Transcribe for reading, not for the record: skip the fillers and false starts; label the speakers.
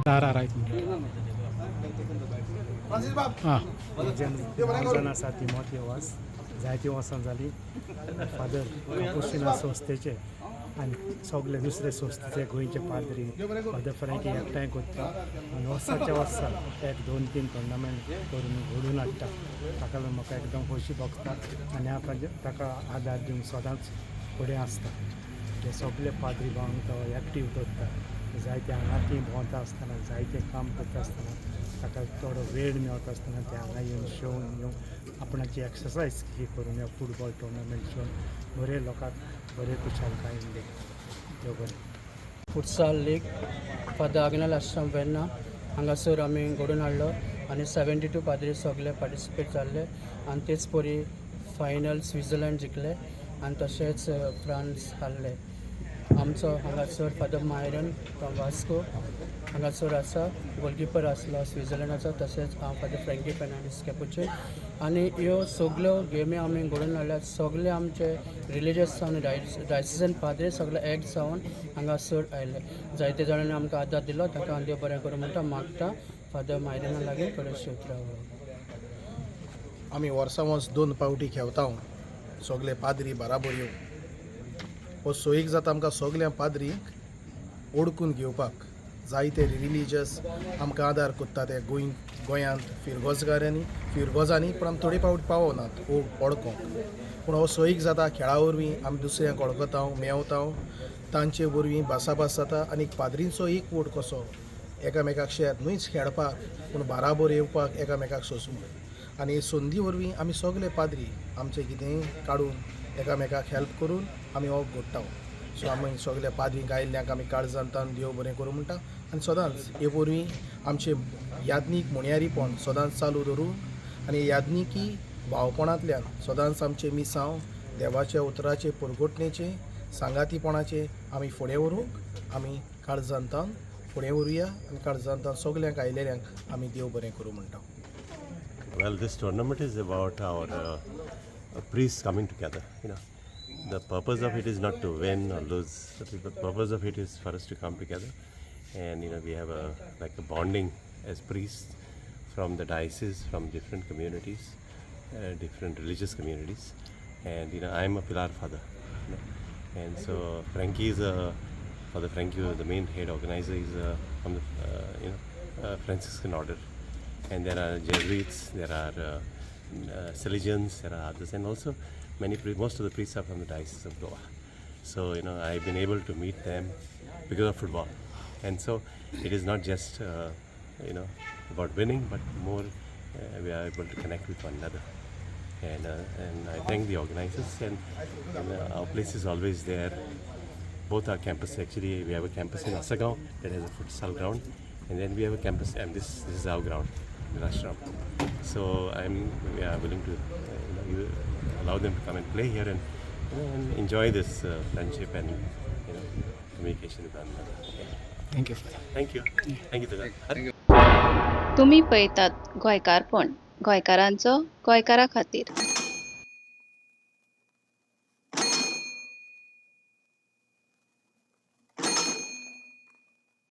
Speaker 1: तारा रायत म्हणटा. आं.
Speaker 2: म्हजें नांव जावन आसा तिमोती वास. जायतीं वर्सां जालीं फादर कापुसिना संस्थेचे आनी सगळे दुसरे संस्थेचे गोंयचे पाद्री फादर फ्रँकी एकठांय करता आनी वर्साच्या वर्सा एक दोन तीन टुर्नामेंट करून घडोवन हाडटा. ताका लागून म्हाका एकदम खोशी भोगता आनी हांव ताका आदार दिवंक सदांच फुडें आसता. ते सगळे पाद्री भावांक तो एक्टीव दवरता. जायते हांगा थंय भोंवता आसतना, जायते काम करता आसतना, ताका थोडो वेळ मेळता आसतना ते हांगा येवन शोवन येवन आपणाची एक्सरसायज ही करून ह्या फुटबॉल टुर्नामेंट शोवन बरे लोकांक बरे खुशालकायेन दी. देव बरें.
Speaker 3: फुटसाल लीग फादर आग्नेल आश्रम वेर्ना हांगासर आमी घडोवन हाडलो आनी 72 पाद्री सगळे पार्टिसिपेट जाल्ले आनी तेच परी फायनल स्वित्झर्लंड जिखले आनी तशेंच फ्रांस हारले. आमचो हांगासर फादर मायरन फ्रॉम वास्को हांगासर आसा, गोलकिपर आसलो स्वित्झर्लंडाचो. तशेंच हांव फादर फ्रँकी फेर्नांडीस कॅपुचीन आनी ह्यो सगल्यो गेमी आमी घडोवन हाडल्यात. सगळे आमचे रिलिजियस आनी डायसिसन पाद्री सगळे एक जावन हांगासर आयले. जायते जाणांनी आमकां आदार दिलो, ताका हांव देव बरें करूं म्हणटा. मागता फादर मायरना लागीं थोडेशे उतरां उलोवंक.
Speaker 4: आमी वर्सा वर्स दोन पावटी खेळटा, सगले पाद्री बराबर येवन. हो सोयीक जाता आमकां सगल्या पाद्रींक ओडकून घेवपाक. जायते रिलिजियस आमकां आदार कोत्ता ते गोंयांत फिरगोजगारांनी फिरगोजांनी, पूण आमी थोडे फावट पावनात वळखोंक. पूण हो सोयीक जाता, खेळा वरवीं आमी दुसऱ्यांक वळखता, मेवता, तांचे वरवीं भासाभास जाता आनी पाद्रींचो एक वोट कसो एकामेकाक शेत न्हूच खेळपाक पूण बाराबोर येवपाक, एकामेकाक सोंसूंक. आनी संदी वरवीं आमी सगले पाद्री आमचें कितेंय काडून एकामेकाक हेल्प करून आमी हो घडटा. सो आमी सगल्या पाद्रींक आयिल्ल्यांक आमी काळजांतान देव बरें करूं म्हणटा आनी सदांच हे वरवीं आमचें याज्ञीक म्हणयारीपण सदांच चालू दवरून आनी याज्ञिकी भावपणांतल्यान सदांच आमचें मिसांव देवाच्या उतराचे परगटणेचें सांगातीपणाचें आमी फुडें व्हरूंक आमी काळजांतान फुडें व्हरुया आनी काळजांतान सगल्यांक आयिल्ल्यांक आमी देव बरें करूं म्हणटा.
Speaker 5: Well, this tournament is about our priests coming together. The purpose of it is not to win or lose. The purpose of it is for us to come together, and we have a like a bonding as priests from the diocese, from different communities, different religious communities, and I'm a Pilar father, and so Frankie is a Father Frankie, who is the main head organizer, is from the Franciscan order, and there are Jesuits, there are Salesians, there are others, and also most of the priests are from the Diocese of Goa. So I've been able to meet them because of football, and so it is not just about winning, but more we are able to connect with one another. And I thank the organizers, and our place is always there. Both our campus, actually, we have a campus in Assagao that has a futsal ground, and then we have a campus, and this is our ground, the ashram. So I'm we are willing to you allow them to come and play here and enjoy this friendship and communication with one another.
Speaker 1: Thank you, father.
Speaker 5: Thank you, thank you, Tuga.
Speaker 6: तुमी पळयतात गोंयकारपण, गोंयकारांचो गोंयकारा खातीर.